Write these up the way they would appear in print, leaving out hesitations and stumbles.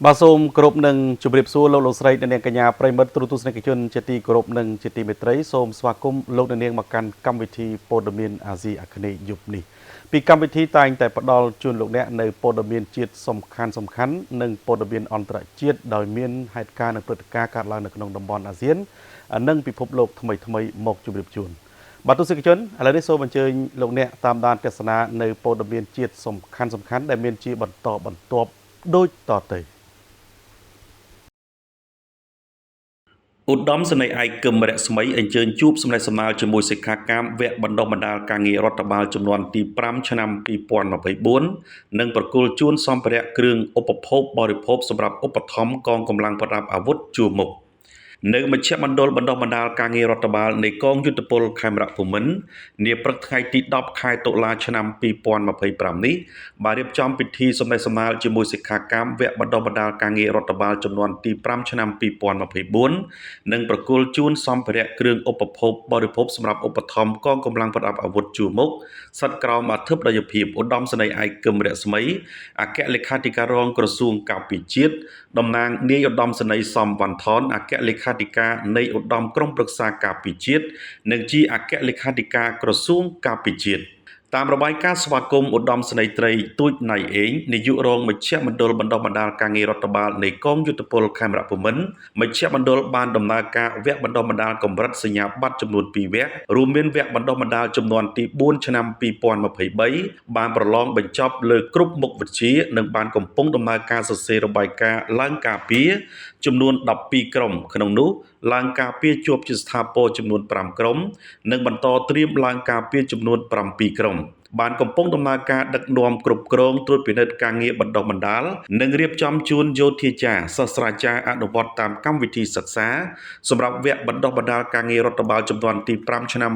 បាទសូមគោរពនឹងជម្រាបសួរលោកលោកស្រីអ្នកនាងកញ្ញាប្រិយមិត្តទូរទស្សនិកជនជាទីគោរពនិងជាទីមេត្រីសូមស្វាគមន៍លោកអ្នកនាងមកកាន់កម្មវិធីព័ត៌មានអាស៊ីអាគ្នេយ៍យប់នេះពីកម្មវិធីតែងតែផ្ដល់ជូនលោកអ្នកនៅព័ត៌មានជាតិសំខាន់សំខាន់និងព័ត៌មានអន្តរជាតិដោយមានហេតុការណ៍និងព្រឹត្តិការណ៍កើតឡើងនៅក្នុងតំបន់អាស៊ាននិងពិភពលោកថ្មីថ្មីៗមកជម្រាបជូនបាទទស្សនិកជនឥឡូវនេះសូមអញ្ជើញលោកអ្នកតាមដានទស្សនានៅព័ត៌មានជាតិសំខាន់សំខាន់ដែលមានជាបន្តបន្ទាប់ដូចតទៅ ឧត្តមសេនីយ៍ឯកគឹមរស្មីអញ្ជើញជួបសំណេះសំណាលជាមួយសិក្ខាកាមវគ្គបណ្ដុះបណ្ដាលការងាររដ្ឋបាលចំនួនទី5ឆ្នាំ2024និងប្រគល់ជូនសម្ភារៈគ្រឿងឧបភោគបរិភោគសម្រាប់ឧបត្ថម្ភកងកម្លាំងប្រដាប់អាវុធជួរមុខនៅមជ្ឈមណ្ឌលបណ្ដុះបណ្ដាលការងាររដ្ឋបាលនៃកងយុទ្ធពលខេមរៈភូមិន្ទនាព្រឹកថ្ងៃទី10ខែតុលាឆ្នាំ2025នេះបានរៀបចំពិធីសំណេះសំណាលជាមួយសិក្ខាកាមវគ្គបណ្ដុះបណ្ដាលការងាររដ្ឋបាលចំនួនទី5ឆ្នាំ2024និងប្រគល់ជូនសម្ភារៈគ្រឿងឧបភោគបរិភោគសម្រាប់ឧបត្ថម្ភកងកម្លាំងប្រដាប់អាវុធជួរមុខស្ថិតក្រោមអធិបតីភាពឧត្តមសេនីយ៍ឯកគឹមរស្មីអគ្គលេខាធិការរងក្រសួងការពារជាតិតំណាងនាយឧត្តមសេនីយ៍សំវណ្ណថនអគ្គលេខាធិការនៃឧត្តមក្រុមប្រឹក្សាការពារជាតិនិងជាអគ្គលេខាធិការក្រសួងការពារជាតិតាមរបាយការណ៍ស្វាគមន៍ឧត្តមសេនីយ៍ត្រីទូចណៃអេងនាយករងមជ្ឈមណ្ឌលបណ្ដុះបណ្ដាលការងាររដ្ឋបាលនៃកងយុទ្ធពលខេមរៈភូមិន្ទមជ្ឈមណ្ឌលបានដំណើរការវគ្គបណ្ដុះបណ្ដាលកម្រិតសញ្ញាបត្រចំនួន2វគ្គរួមមានវគ្គបណ្ដុះបណ្ដាលចំនួនទី4ឆ្នាំ2023បានប្រឡងបញ្ចប់លើគ្រប់មុខវិជ្ជានិងបានកំពុងដំណើរការសរសេររបាយការណ៍ឡើងការពារចំនួន12ក្រុមក្នុងនោះឡើងការពារជាប់ជាស្ថាពរចំនួន5ក្រុមនិងបន្តត្រៀមឡើងការពារចំនួន7ក្រុមបានកំពុងដំណើរការដឹកនាំគ្រប់គ្រងត្រួតពិនិត្យការងារបណ្ដុះបណ្ដាលនិងរៀបចំជូនយោធាចារសាស្ត្រាចារ្យអនុវត្តតាមកម្មវិធីសិក្សាសម្រាប់វគ្គបណ្ដុះបណ្ដាលការងាររដ្ឋបាលចំនួនទី5ឆ្នាំ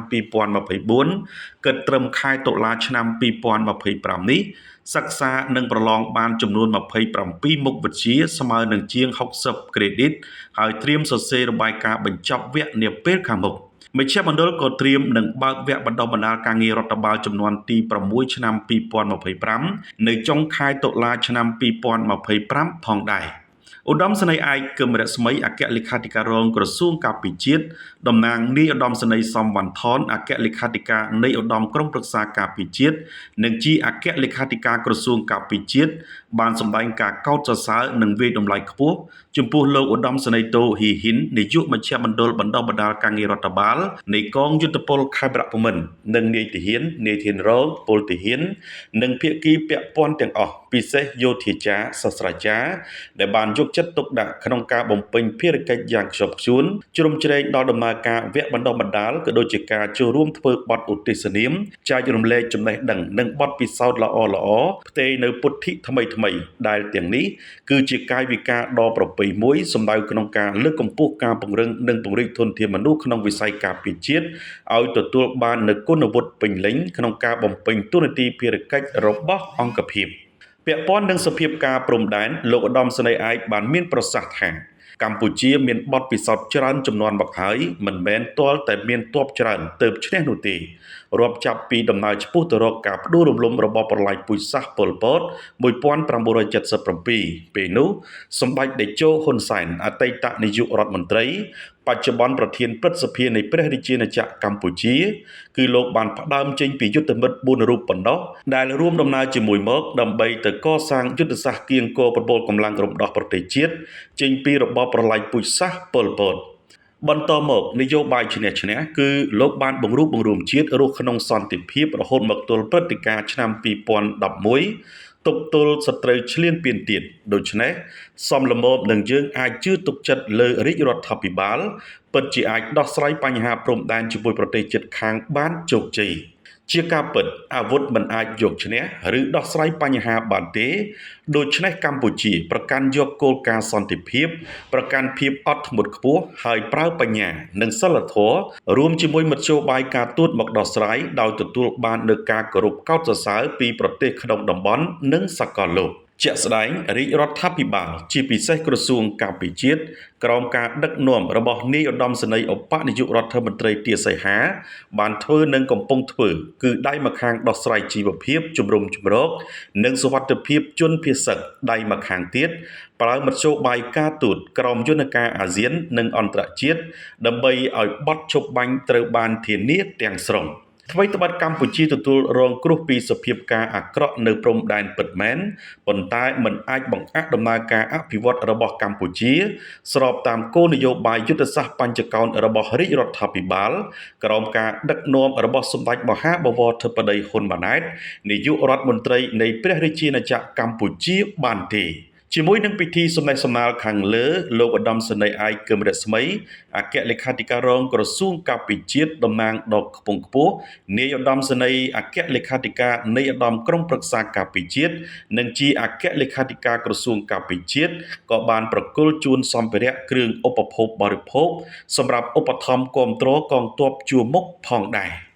2024គិតត្រឹមខែតុលាឆ្នាំ2025នេះសិក្សានិងប្រឡងបានចំនួន27មុខវិជ្ជាស្មើនឹងជាង60ក្រេឌីតហើយត្រៀមសរសេររបាយការណ៍បញ្ចប់វគ្គនាពេលខាងមុខមជ្ឈមណ្ឌលក៏ត្រៀមនឹងបើកវគ្គបណ្ដុះបណ្ដាលការងាររដ្ឋបាលចំនួនទី6ឆ្នាំ2025នៅចុងខែតុលាឆ្នាំ2025ផងដែរឧត្តមសេនីយ៍ឯកគឹមរស្មីអគ្គលេខាធិការរងក្រសួងការពារជាតិតំណាងនាយឧត្តមសេនីយ៍សំវណ្ណថនអគ្គលេខាធិការនៃឧត្តមក្រុមប្រឹក្សាការពារជាតិនិងជាអគ្គលេខាធិការក្រសួងការពារជាតិបានសម្ដែងការកោតសរសើរនិងវាយតម្លៃខ្ពស់ចំពោះលោកឧត្តមសេនីយ៍តូហ៊ីហ៊ិននាយកមជ្ឈមណ្ឌលបណ្ដុះបណ្ដាលការងាររដ្ឋបាលនៃកងយុទ្ធពលខេមរៈភូមិន្ទនិងនាយទាហាននាយធានរងពលទាហាននិងភាគីពាក់ព័ន្ធទាំងអស់ពិសេសយោធាចារសាស្ត្រាចារ្យដែលបានយកចិត្តទុកដាក់ក្នុងការបំពេញភារកិច្ចយ៉ាងខ្ជាប់ខ្ជួនជ្រោមជ្រែងដល់ដំណើរការវគ្គបណ្ដុះបណ្ដាលក៏ដូចជាការចូលរួមធ្វើបទឧទ្ទេសនាមចែករំលែកចំណេះដឹងនិងបទពិសោធន៍ល្អៗផ្ទេរនៅពុទ្ធិថ្មីៗដែលទាំងនេះគឺជាកាយវិការដ៏ប្រពៃមួយសម្ដៅក្នុងការលើកកម្ពស់ការពង្រឹងនិងពង្រីកធនធានមនុស្សក្នុងវិស័យការពារជាតិឲ្យទទួលបាននូវគុណវុឌ្ឍពេញលេញក្នុងការបំពេញតួនាទីភារកិច្ចរបស់អង្គភាពពាក់ព័ន្ធនឹងសភាពការព្រំដែនលោកឧត្តមសេនីយ៍ឯកបានមានប្រសាសន៍ថាកម្ពុជាមានបទពិសោធន៍ច្រើនចំនួនមកហើយមិនមែនទាល់តែមានទ័ពច្រើនទើបឈ្នះនោះទេរាប់ចាប់ពីដំណើរឆ្ពោះទៅរកការផ្ដួលរំលំរបបប្រល័យពូជសាសន៍ប៉ុលពត1977ពេលនោះសម្ដេចតេជោហ៊ុនសែនអតីតនាយករដ្ឋមន្ត្រីបច្ចុប្បន្នប្រធានព្រឹទ្ធសភានៃព្រះរាជាណាចក្រកម្ពុជាគឺលោកបានផ្ដើមចេញពីយុទ្ធមិត្ត4រូបប៉ុណ្ណោះដែលរួមដំណើរជាមួយមកដើម្បីទៅកសាងយុទ្ធសាស្ត្រគៀងគរប្រមូលកម្លាំងរំដោះប្រទេសជាតិចេញពីរបបប្រល័យពូជសាសន៍ប៉ុលពតបន្តមកនយោបាយឈ្នះឈ្នះគឺលោកបានបង្រួបបង្រួមជាតិរស់ក្នុងសន្តិភាពរហូតមកទល់ព្រឹត្តិការណ៍ឆ្នាំ2011ទប់ទល់សត្រូវឈ្លានពានទៀតដូច្នេះសមល្មមនឹងយើងអាចជឿទុកចិត្តលើរាជរដ្ឋាភិបាលពិតជាអាចដោះស្រាយបញ្ហាព្រំដែនជាមួយប្រទេសជិតខាងបានជោគជ័យជាការពិតអាវុធមិនអាចយកឈ្នះឬដោះស្រាយបញ្ហាបានទេដូច្នេះកម្ពុជាប្រកាន់យកគោលការណ៍សន្តិភាពប្រកាន់ភាពអត់ធ្មត់ខ្ពស់ហើយប្រើបញ្ញានិងសីលធម៌រួមជាមួយមធ្យោបាយការទូតមកដោះស្រាយដោយទទួលបាននូវការគោរពកោតសរសើរពីប្រទេសក្នុងតំបន់និងសកលលោក ជាក់ស្ដែងរាជរដ្ឋាភិបាលជាពិសេសក្រសួងការពារជាតិក្រោមការដឹកនាំរបស់នាយឧត្តមសេនីយ៍ឧបនាយករដ្ឋមន្ត្រីទាសីហាបានធ្វើនិងកំពុងធ្វើគឺដៃម្ខាងដោះស្រាយជីវភាពជំរុំជំរកនិងសុវត្ថិភាពជនភៀសសឹកដៃម្ខាងទៀតប្រើមធ្យោបាយការទូតក្រោមយន្តការអាស៊ាននិងអន្តរជាតិដើម្បីឲ្យបទឈប់បាញ់ត្រូវបានធានាទាំងស្រុង។ ថ្វីត្បិតកម្ពុជាទទួលរងគ្រោះពីសភាពការអាក្រក់នៅព្រំដែនពិតមែនប៉ុន្តែមិនអាចបង្អាក់ដំណើរការអភិវឌ្ឍរបស់កម្ពុជាស្របតាមគោលនយោបាយយុទ្ធសាស្ត្របញ្ចកោណរបស់រាជរដ្ឋាភិបាលក្រោមការដឹកនាំរបស់សម្ដេចមហាបវរធិបតីហ៊ុនម៉ាណែតនាយករដ្ឋមន្ត្រីនៃព្រះរាជាណាចក្រកម្ពុជាបានទេ។ ជាមួយនឹងពិធីសំណេះសំណាលខាងលើលោកឧត្តមសេនីយ៍ឯកគឹមរស្មីអគ្គលេខាធិការរងក្រសួងការពារជាតិតំណាងដ៏ខ្ពង់ខ្ពស់នាយឧត្តមសេនីយ៍អគ្គលេខាធិការនៃឧត្តមក្រុមប្រឹក្សាការពារជាតិនិងជាអគ្គលេខាធិការក្រសួងការពារជាតិក៏បានប្រគល់ជូនសម្ភារៈគ្រឿងឧបភោគបរិភោគសម្រាប់ឧបត្ថម្ភគាំទ្រកងទ័ពជួរមុខផងដែរ។